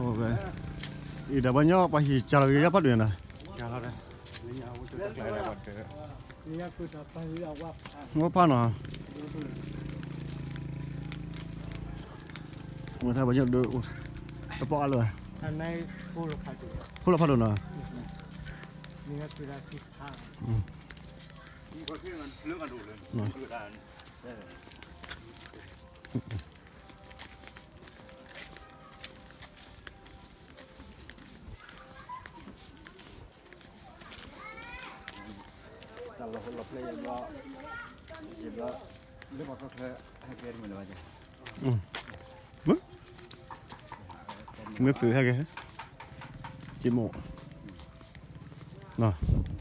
ဝဲ, အံၤဒီးပှၤညီပှၤဟံၣ်ကၢ်လီၤက့ၤယါဖးဒိၣ်နီၤ, ဝဲဖးနီၤ, ဝဲဖးပှၤညီဒိၣ်, တပီၢ်အါလၢၤ, ဖိလီၤဖးဒိၣ်နီၤ, တၢ်လီၤဟိလီၤဖျဲၣ်ယဘျီ, ယဘျီ, လၢပှၤခီၣ်ချၢ, ဟဲကဲတမုာ်လၢၤဘၣ်, မ့ၢ်ချုးဟဲကဲ, က့မိၢ်, နီၤ